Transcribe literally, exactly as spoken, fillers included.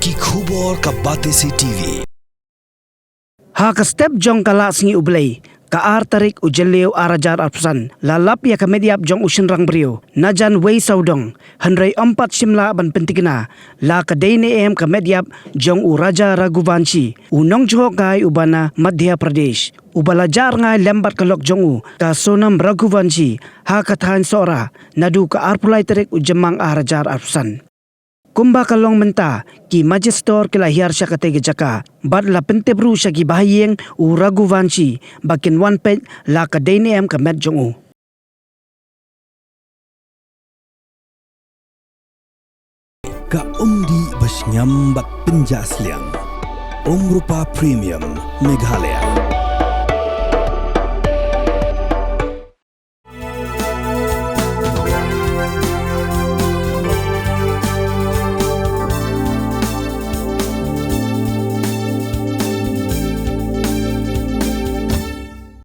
Ki khubor ka Batesi TV. Ha ka step jong ka Lah Sngi U Blei, ka ar tarik u Jylliew ar hajar arphew san, la lap ïa ka met ïap jong u shynrang briew, najan wei sawdong, hynrei ym pat shim lah ban pynthikna la ka dei ne em ka met ïap jong u Raja Raghuvanshi, u nongjhohkai uba na Madhya Pradesh, uba la jah rngai lem bad ka lok jong u, ka Sonam Raghuvanshi, ha ka thaiñ Sohra, naduh ka arphew lai tarik u Jymmang ar hajar arphew san. Kumba ka long mynta, ki Magistrate ki la hiar sha katei ka jaka bad la pyntip ruh sha ki bahaïing u Raghuvanshi ba kin wan peit la ka dei ne em ka met jong u. Ka umdih ba shngiam bad pynjah sliang. Umrupa Premium Meghalaya.